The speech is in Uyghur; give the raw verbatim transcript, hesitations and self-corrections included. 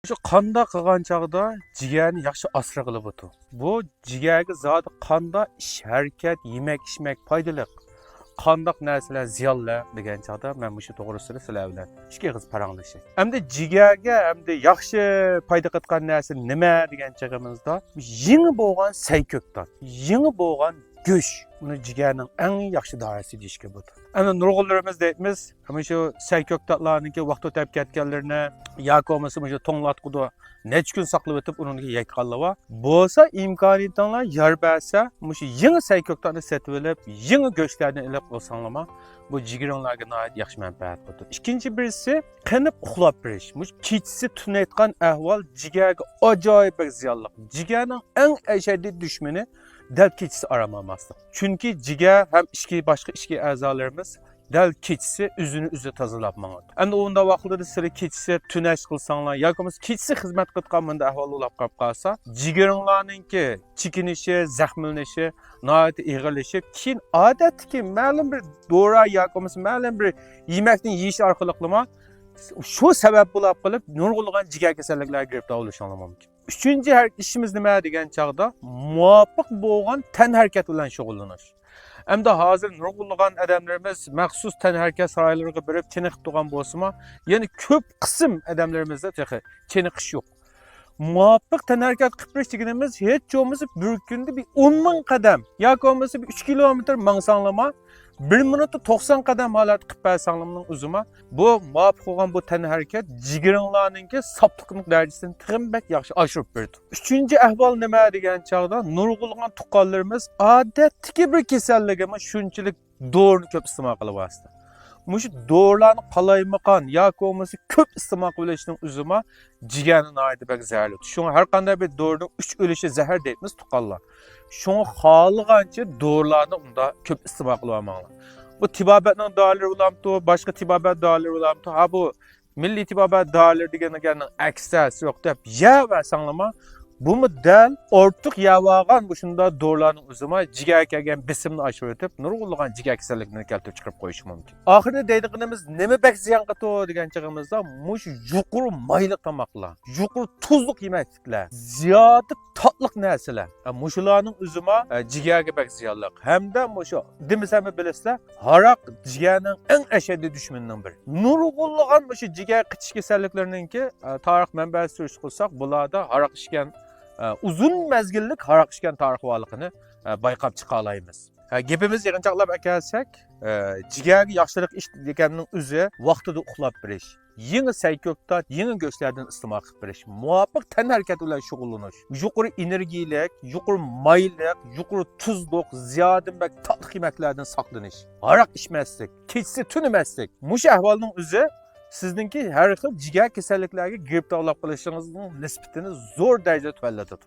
شۇ قانداق قىلغان چاغدا جىگەرنى ياخشى ئاسرىغىلى بولىدۇ؟ بۇ جىگەرگە زادى قانداق ئىش ھەرىكەت، يېمەك ئىچمەك پايدىلىق، قانداق نەرسىلەر زىيانلىق دېگەن چاغدا مەن مۇشۇ توغرىسىدا سىلەر بىلەن ئىككى ئېغىز پاراڭلىشاي. ئەمدى جىگەرگە ئەمدى ياخشى پايدا قىلىدىغان نەرسە نېمە دېگەن چېغىمىزدا، يېڭى بولغان سەي-كۆكتات، يېڭى بولغان گۆش، بۇنى جىگەرنىڭ ئەڭ ياخشى دارىسى دېيىشكە بولىدۇ. ئەمدى نۇرغۇنلىرىمىز دەيمىز، مۇشۇ سەي-كۆكتاتلارنىڭكى ۋاقتى ئۆتەپ كەتكەنلىرىنى ياكى بولمىسا مۇشۇ توڭلاتقۇدا نەچچە كۈن ساقلىۋېتىپ، ئۇنىڭدىن يەيدىغانلار بار. بولسا ئىمكانىيىتىڭلار يار بەرسە، مۇشۇ يېڭى سەي-كۆكتاتنى سېتىۋېلىپ، يېڭى گۆشلەردىن ئېلىپ ئالساڭلارمۇ، بۇ جىگىرىڭلارغا ناھايىتى ياخشى مەنپەئەت بولىدۇ. ئىككىنچى بىرسى، قېنىپ ئۇخلاپ بېرىش. مۇشۇ كېچىسى تۈنەيتقان ئەھۋال جىگەرگە ئاجايىپ بەك زىيانلىق. جىگەرنىڭ ئەڭ ئەشەددىي دۈشمىنى دەل كېچىسى ئارام ئالماسلىق. چۈنكى جىگەر ھەم ئىچكى، باشقا ئىچكى ئەزالىرىمىز دەل كېچىسى ئۆزىنى ئۆزى تازىلاپ ماڭىدۇ. ئەمدى ئۇنداق ۋاقىتلاردا سىلەر كېچىسى تۈنەش قىلساڭلار ياكى بولمىسا كېچىسى خىزمەت قىلىدىغان مۇنداق ئەھۋال بولۇپ قاپ قالسا، جىگىرىڭلارنىڭكى چېكىنىشى، زەخىملىنىشى ناھايىتى ئېغىرلىشىپ، كېيىن ئادەتتىكى مەلۇم بىر دورا ياكى بولمىسا مەلۇم بىر يېمەكنى يېيىش ئارقىلىقلىما شۇ سەۋەب بولۇپ قېلىپ نۇرغۇنلىغان جىگەر كېسەللىكلەرگە گىرىپتار بولۇشۇڭلار مۇمكىن. ئۈچىنچى ھەر-، ئىشىمىز نېمە دېگەن چاغدا، مۇۋاپىق بولغان تەنھەرىكەت بىلەن شۇغۇللىنىش. ئەمدى ھازىر نۇرغۇنلىغان ئادەملىرىمىز مەخسۇس تەنھەرىكەت سارايلىرىغا بېرىپ چېنىقىپ تۇرغان بولسىمۇ، يەنە كۆپ قىسىم ئادەملىرىمىزدە تېخى چېنىقىش يوق. مۇۋاپىق تەنھەرىكەت قىلىپ بېرىش دېگىنىمىز، ھېچ بولمىسا بىر كۈندە بىر ئون مىڭ قەدەم ياكى بولمىسا بىر ئۈچ كىلومېتىر ماڭساڭلارمۇ، بىر مىنۇتتا توقسان قەدەم ھالەتتە قىلىپ بەرسەڭلارنىڭ ئۆزىمۇ، بۇ مۇۋاپىق بولغان بۇ تەنھەرىكەت جىگىرىڭلارنىڭكى ساپلىقنىڭ دەرىجىسىنى تېخىمۇ بەك ياخشى ئاشۇرۇپ بېرىدۇ. ئۈچىنچى ئەھۋال نېمە دېگەن چاغدا، نۇرغۇنلىغان تۇغقانلىرىمىز ئادەتتىكى بىر كېسەللىكىمۇ شۇنچىلىك دورىنى كۆپ ئىستېمال قىلىۋاتىدۇ. مۇشۇ دورىلارنى قالايمىقان ياكى بولمىسا كۆپ ئىستېمال قىلىۋېلىشنىڭ ئۆزىمۇ جىگەرنى ناھايىتى بەك زەھەرلەيدۇ. شۇڭا ھەر قانداق بىر دورىنىڭ ئۈچ ئۈلۈشى زەھەر دەيمىز تۇغقانلار. شۇڭا خالىغانچە دورىلارنى ئۇنداق كۆپ ئىستېمال قىلىۋالماڭلار. بۇ تېبابەتنىڭ دورىلىرى بولامتۇ، باشقا تېبابەت دورىلىرى بولامتۇ، ھا بۇ مىللىي تېبابەت دورىلىرى دېگەننىڭ ئەكسى تەسى يوق دەپ يەۋەرسەڭلارمۇ، بۇمۇ دەل ئارتۇق يەۋالغان مۇشۇنداق دورىلارنىڭ ئۆزىمۇ جىگەرگە كەلگەن بېسىمنى ئاشۇرۇۋېتىپ، نۇرغۇنلىغان جىگەر كېسەللىكلىرىنى كەلتۈرۈپ چىقىرىپ قويۇشى مۇمكىن. ئاخىرىدا دەيدىغىنىمىز نېمە بەك زىيان قىلىدۇ دېگەن چېغىمىزدا، مۇشۇ يۇقىرى مايلىق تاماقلار، يۇقىرى تۇزلۇق يېمەكلىكلەر، زىيادە تاتلىق نەرسىلەر. ئە، مۇشۇلارنىڭ ئۆزىمۇ، ئە، جىگەرگە بەك زىيانلىق. ھەمدە مۇشۇ دېمىسەممۇ بىلىسىلەر، ھاراق جىگەرنىڭ ئەڭ ئەشەددىي دۈشمىنىنىڭ بىرى. نۇرغۇنلىغان مۇشۇ جىگەر قېتىش كېسەللىكلىرىنىڭكى، ئە، تارىخ مەنبەسى سۈرۈشتە قىلساق، بۇلاردا ھاراق ئىچكەن، ئە، ئۇزۇن مەزگىللىك ھاراق ئىچكەن تارىخى بارلىقىنى، ئە، بايقاپ چىقالايمىز. ئە، گېپىمىزنى يىغىنچاقلاپ ئەكەلسەك، ئە، جىگەرگە ياخشىلىق ئىش دېگەننىڭ ئۆزى ۋاقتىدا ئۇخلاپ بېرىش، يېڭى سەي-كۆكتات، يېڭى گۆشلەردىن ئىستېمال قىلىپ بېرىش، مۇۋاپىق تەنھەرىكەت بىلەن شۇغۇللىنىش، يۇقىرى ئېنېرگىيىلىك، يۇقىرى مايلىق، يۇقىرى تۇزلۇق، زىيادە بەك تاتلىق يېمەكلەردىن ساقلىنىش، ھاراق ئىچمەسلىك، كېچىسى تۈنىمەسلىك. مۇشۇ ئەھۋالنىڭ ئۆزى سىزنىڭكى ھەر خىل جىگەر كېسەللىكلەرگە گىرىپتارلاپ قېلىشىڭىزنىڭ نىسبىتىنى زور دەرىجىدە تۆۋەنلىتىدۇ.